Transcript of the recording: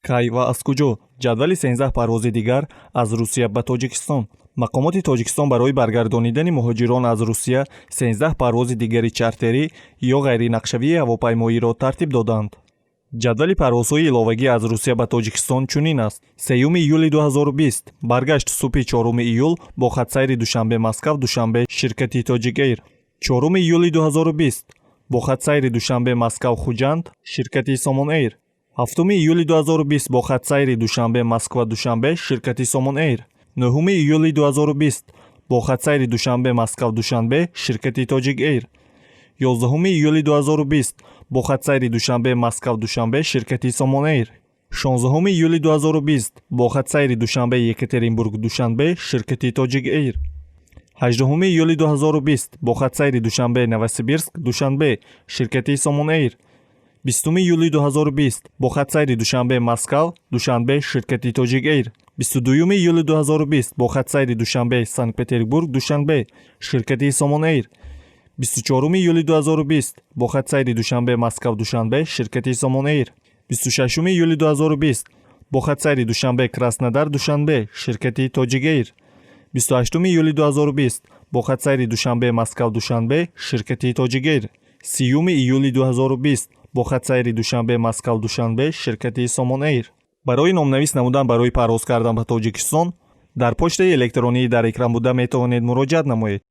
Кай ва аз куҷо? Ҷадвали 13 парвози дигар аз Русия ба Тоҷикистон. Мақомоти Тоҷикистон барои баргардонидани муҳоҷирон аз Русия 13 парвози дигари чартерӣ ё ғайринақшавии ҳавопаймоиро тартиб доданд. Ҷадвали парвозҳои иловагӣ аз Русия ба Тоҷикистон чунин аст: 3 июли 2020, баргашт субҳи 4 июл бо хатсайри Душанбе Москав Душанбе ширкати Тоҷик Эйр; 4 июли 2020, бо хатсайри Душанбе Москав Хуҷанд ширкати Сомон Эйр; 7 июли 2020, бо хатсайри Душанбе Москва Душанбе ширкати Сомон Эйр; 9 июли 2020, бо хатсайри Душанбе Москав Душанбе ширкати Тоҷик Эйр; 11 июли 2020, бо хатсайри Душанбе Москав Душанбе ширкати Сомон Эйр; 16 июли 2020, бо хатсайри Душанбе Екатеринбург Душанбе ширкати Тоҷик Эйр; 18 июли 2020, бо хатсайри Душанбе Новосибирск Душанбе ширкати Сомон Эйр; 20 июли 2020, бо хатсайри Душанбе Москав Душанбе ширкати Тоҷик Эйр; 22 июли 2020, бо хатсайри Душанбе Санкт Петербург Душанбе ширкати Сомон Эйр; 24 июли 2020, бо хатсайри Душанбе Москав Душанбе ширкати Сомон Эйр; 26 июли 2020, бо хатсайри Душанбе Краснодар Душанбе ширкати Тоҷик Эйр; 28 июли 2020, бо хатсайри Душанбе Москав Душанбе ширкати Тоҷик Эйр; 30 июли 2020, бо хатсайри Душанбе Москав Душанбе ширкати Сомон Эйр. Барои номнавис намудан барои парвоз кардан ба Тоҷикистон дар почтаи электронии дар экран буда метавонед муроҷиат намоед.